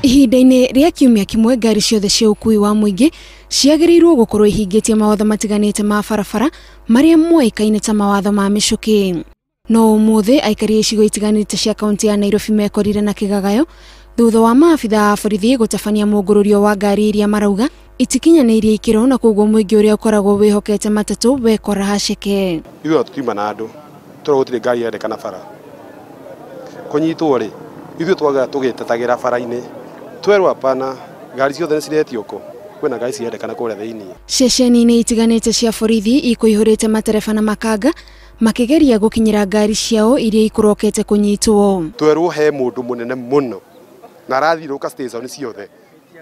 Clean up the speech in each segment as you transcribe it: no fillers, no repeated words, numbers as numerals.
Ihinda-inĩ rĩa kiumia kĩmwe ngari ciothe cia ũkuui wa mũingĩ ciagĩrĩirwo gũkorwo ihingĩtie mawatho matiganĩte ma barabara marĩa moĩkaine ta mawatho ma mĩcũkĩ. No ũmũthĩ aikari a icigo itiganĩte cia kaunti ya Nairobi mekorire na kĩgagayo thutha wa maabitha a borithi gũtabania mũngũrũrio wa ngari iria marauga itikinyanĩirie ikĩro na koguo mũingĩ ũrĩa ũkoragwo wĩhokete matatũ wekora haceke. Ithuĩ tũtiuma na andũ tũrĩa gũtirĩ ngari yendekana bara kũnyitwo rĩ ithuĩ twaga tũgĩtetagĩra bara-inĩ twerwo hapana ngari ciothe nĩ ciretio kũ kwĩna ngari cirendekana kũrĩa thĩinĩ. Ceceni-inĩ itiganĩte cia borithi ikũihũrĩte matereba na makanga makĩgeria gũkinyĩra ngari ciao iria ikũrokete kũnyitwo. Twerwo he mũndũ mũnene mũno na arathiũrũrũka station ciothe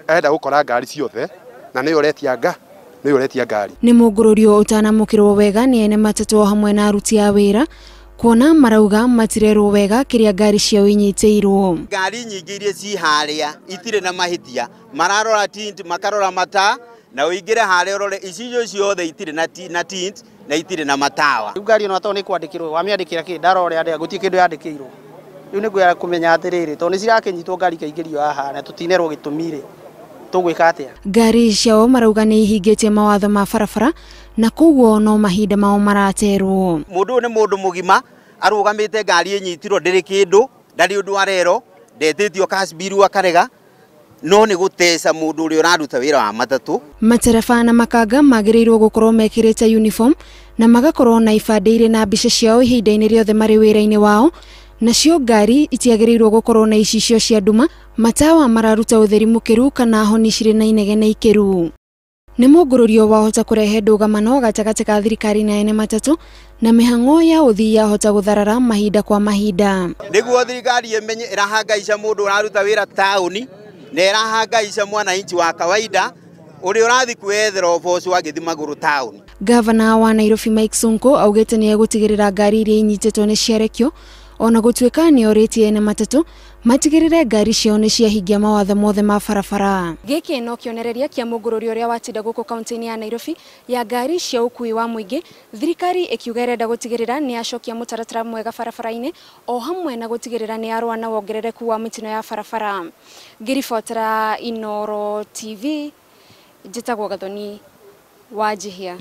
arenda gũkora ngari ciothe na nĩwe ũretia ngari. Nĩ mũngũrũrio ũtanamũkĩrwo wega nĩ ene matatũ hamwe na aruti a wĩra kuona marauga matirerwo wega kĩrĩa ngari ciao inyitĩirwo. Ngari nyingĩ iria ci harĩa itirĩ na mahĩtia mararora tint makarora mata na ũingĩre harĩa ũrore icicio ciothe itirĩ na tint na itirĩ na matawa. Rĩu ngari ĩno to nĩ kwandĩkĩrwo wamĩandĩkĩra kĩ ndarora andĩa gũtirĩ kĩndũ yandĩkĩirwo. Rĩu nĩ ngwĩra kũmenya atĩrĩrĩ tondũ nĩ cirakĩnyitwo ngari ikaingĩrio haha na tũtinerwo gĩtũmi rĩ tũgwĩka atĩa. Ngari ciao marauga nĩ ihingĩtie mawatho ma barabara na koguo no mahinda mao maraterwo. Mũndũ ũyũ nĩ mũndũ mũgima arũgamĩte ngari ĩnyitirwo ndĩrĩ kĩndũ ndarĩ ũndũ arerwo ndetĩtio cash bill akarega no nĩ gũteca mũndũ ũrĩa ũraruta wĩra wa matatũ. Matereba na makanga magĩrĩirwo gũkorwo mekĩrĩte uniform na magakorwo na ibandĩ irĩ na mbica ciao ihinda-inĩ rĩothe marĩ wĩra-inĩ wao. Nacio ngari itiagĩrĩirwo gũkorwo na icicio cia nduma, matawa mararuta ũtheri mũkĩru kana honi cirĩ na inegene ikĩru. Nĩ mũngũrũrio wahota kũrehe ndũgamano gatagatĩ ka thirikari na ene matatũ na mĩhang'o ya ũthii yahota gũtharara mahinda kwa mahinda. Nĩguo thirikari ĩmenye ĩrahangaica mũndũ ũraruta wĩra taũni na ĩrahangaica mwananchi wa kawaida ũrĩa ũrathiĩ kwĩyethera ũboco agĩthiĩ magũrũ taũni. Gavana wa Nairobi Mike Sonko augĩte nĩ egũtigĩrĩra ngari iria inyitĩtwo nĩ ciarekio ona gũtuĩka nĩ orĩtie ene matatũ matigĩrĩre ngari ciao nĩ ciahingia mawatho mothe ma barabara. Gĩkĩ no kĩonereria kĩa mũngũrũrio ũrĩa watinda gũkũ kaunti-inĩ ya Nairobi ya ngari cia ũkuui wa mũingĩ, thirikari ĩkiuga ĩrenda gũtigĩrĩra nĩ yacokia mũtaratara mwega barabara-inĩ o hamwe na gũtigĩrĩra nĩ yarũa na wongerereku wa mĩtino ya barabara. Ngĩribotera Inooro TV, njĩtagwo Gathoni Wanjihia.